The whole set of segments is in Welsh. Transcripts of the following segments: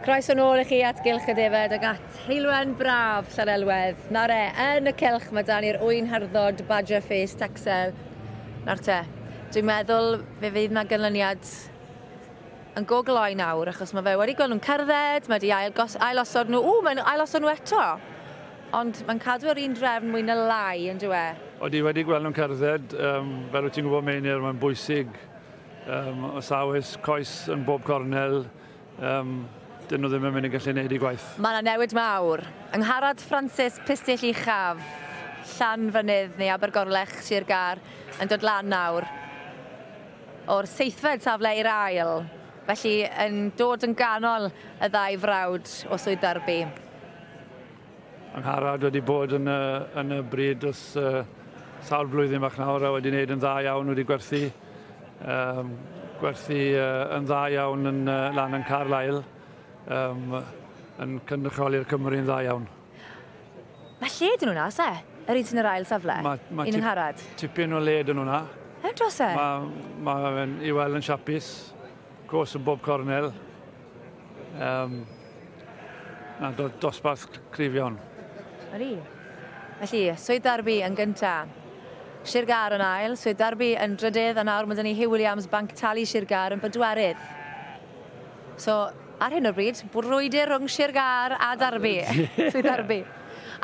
Croeso nôl i chi at Gylch y Defaid ac at Heulwen braf Llanelwedd. Nawr e, yn y cylch mae 'da ni'r ŵyn hyrddod Badger Face Texel. Nawr te, dwi'n meddwl fe fydd 'na ganlyniad yn go gloi nawr achos mae fe wedi gweld nhw'n cerdded, mae wedi ail gos- ailosod nhw. Ww, mae'n ailosod nhw eto! Ond mae'n cadw yr un drefn mwy na lai, yn dyw e? Odi, wedi gweld nhw'n cerdded, um, fel wyt ti'n gwybod Meinir, mae'n bwysig um, os oes coes yn bob cornel, Um, dyn nhw ddim yn mynd i gallu gwneud eu gwaith. Mae yna newid mawr. Angharad Francis Pistyll Uchaf, Llanfynydd neu Abergorlech, Sir Gâr, yn dod lan nawr o'r seithfed safle i'r ail. Felly yn dod yn ganol y ddau frawd o Swydd Derby. Angharad wedi bod yn y, yn y bryd dros uh, sawl blwyddyn bach nawr a wedi wneud yn dda iawn, wedi gwerthu, um, gwerthu uh, yn dda iawn yn uh, lan yn Carlisle, um, yn cynrychioli'r Cymru yn dda iawn. Mae lle dyn nhw na, oes e? Yr un sy'n yr ail safle? Ma, ma un Angharad? Tipyn o le dyn nhw na. Yn dros e? Mae ma fe'n i weld yn siapus, gos yn bob cornel. Um, na, do, dosbarth cryf iawn. Ydy. Felly, Swydd Derby yn gynta. Sir Gâr yn ail, Swydd Derby yn drydydd, a nawr mae dyn ni Hugh Williams, Banc Talu Sir Gâr yn bedwerydd. So, ar hyn o bryd, brwydr rhwng Sir Gâr a Derby. Swydd Derby.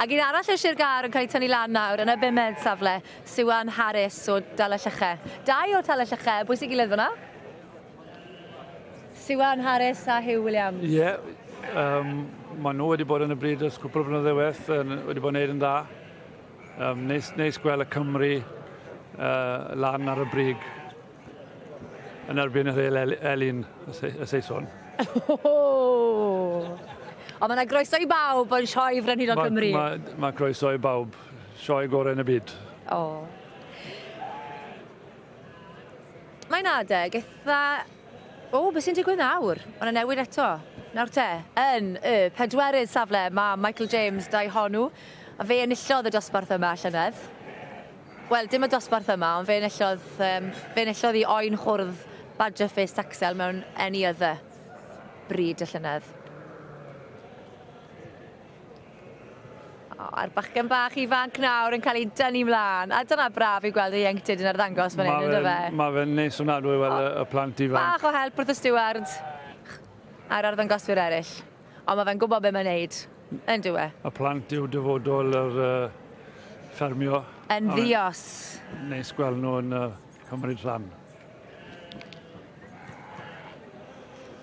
Ac un arall o Sir Gâr yn cael ei tynnu lan nawr yn y bumed safle, Siwan Harris o Dalyllychau. Dau o Talyllychau, bwys ei gilydd fyna. Siwan Harris a Huw Williams. Ie, yeah, um, maen nhw wedi bod yn y bryd ers cwpl o blynyddoedd weth, wedi bod yn neud yn dda. Um, neis, neis gweld y Cymru uh, lan ar y brig yn erbyn yr el, Elin, y, Se y Saeson. Oh! Ond mae yna groeso i bawb yn sioe Frenhinol Cymru. Mae ma, ma croeso i bawb. Sioe gorau yn y byd. Oh. Mae'n adeg eitha... O, beth sy'n digwydd nawr? Mae yna newid eto. Nawr te, yn y pedwerydd safle mae Michael James Daihonu, a fe enillodd y dosbarth yma llynedd. Wel, dim y dosbarth yma, ond fe enillodd, um, fe enillodd i oen hwrdd Badger Face Texel mewn any other bryd y llynedd. O, a'r bachgen bach ifanc nawr yn cael ei dynnu mlaen. A dyna braf i gweld y ieuenctid yn arddangos fan hyn, ynddo fe? Mae fe'n neis ofnadwy i weld y, y plant ifanc. Bach o help wrth y steward a'r arddangoswyr eraill. Ond mae fe'n gwybod beth mae'n neud, yn dyw e? Y plant yw dyfodol yr uh, ffermio. Yn ddios. Neis gweld nhw yn uh, cymryd rhan.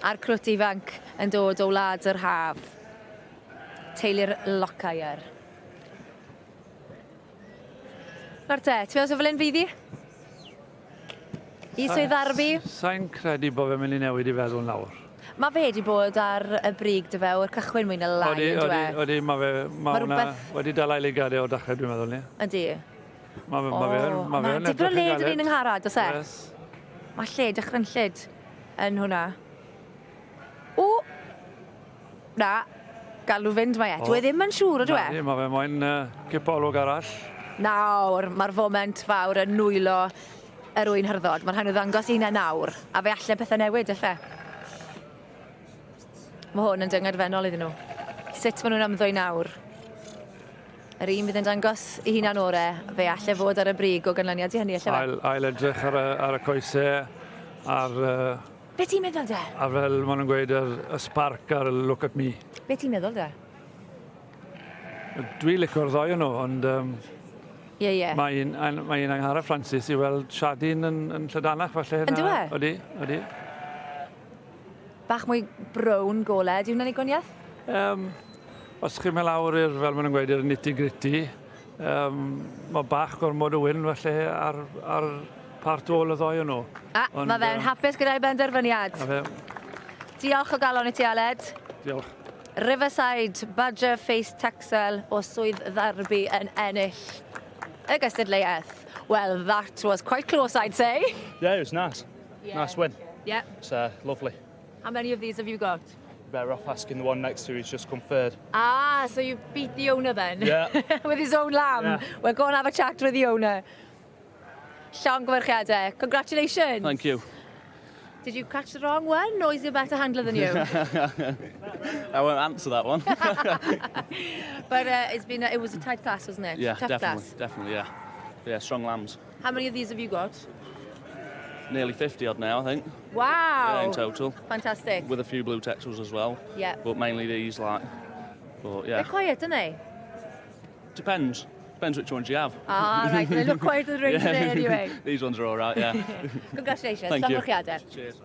A'r crwt ifanc yn dod o wlad yr haf. Teulu'r Lockyer. Nawr te, ti'n meddwl fel hyn fydd hi? I Swydd Ddarby? Sa'n credu bod fe'n mynd i newid i feddwl nawr. Mae fe wedi bod ar y brig dy fe o'r cychwyn mwy na lai, Odi, odi, odi, mae fe, mae hwnna wedi dala i ligad e o'r dechrau, dwi'n meddwl ni. Yndi. Mae fe, mae fe, mae fe yn edrych yn galed. Mae dipyn o led yn un yngharad, oes e? Yes. Mae lle dychrynllyd yn hwnna. O! Na, galw fynd mae e. Dwi e ddim yn siŵr, ydw e? Nadi, mae fe moyn uh, cipolwg arall. Nawr, mae'r foment fawr yn nwylo yr ŵyn hyrddod. Mae'n rhaid nhw ddangos i hynna nawr, a fe alle pethau newid, alle. Mae hwn yn dyngedfennol iddyn nhw. Sut maen nhw'n ymddwyn nawr? Yr un fydd yn dangos i hunan ore, fe alle fod ar y brig o ganlyniad i hynny, alle fe? Ail, ail edrych ar y, ar y coesau, ar... Uh, Be ti'n meddwl de? A fel maen nhw'n gweud, yr, y spark a'r look at me. Be ti'n meddwl de? Dwi licio'r ddoi o'n nhw, ond... Um, Ie, ie. Mae un, mae un Angharad Francis i weld Siadin yn, yn llydanach falle. Yn dyw e? Odi, odi. Bach mwy brown gole, di hwnna'n ei gwaniaeth? Um, os chi'n mynd lawr i'r, fel maen nhw'n gweud, i'r nitty gritty, um, mae bach gormod o wyn falle ar, ar part ôl y ddoi o'n nhw. A, Ond, mae fe'n hapus gyda'i benderfyniad. Ma fe. Diolch o galon i ti, Aled. Diolch. Riverside Badger Face Texel o Swydd Ddarby yn ennill y gystadleuaeth. Well, that was quite close, I'd say. Yeah, it was nice. Yeah. Nice win. Yeah. It's uh, lovely. How many of these have you got? Better off asking the one next to who's just come third. Ah, so you beat the owner then? Yeah. with his own lamb? Yeah. Well, go and have a chat with the owner. Llongyfarchiadau. Congratulations. Thank you. Did you catch the wrong one, or is he a better handler than you? I won't answer that one. But it was a tight class, wasn't it? Yeah, Tough definitely, class. Definitely, yeah. Yeah, strong lambs. How many of these have you got? Nearly 50 odd now, I think. Wow. Yeah, in total. Fantastic. With a few blue texels as well. Yeah. But mainly these, like. But yeah. They're quiet, aren't they? Depends. Depends which ones you have. Ah, right. They look quiet at the ring today anyway. These ones are all right, yeah. Congratulations. Thank you. Llongyfarchiadau. Cheers.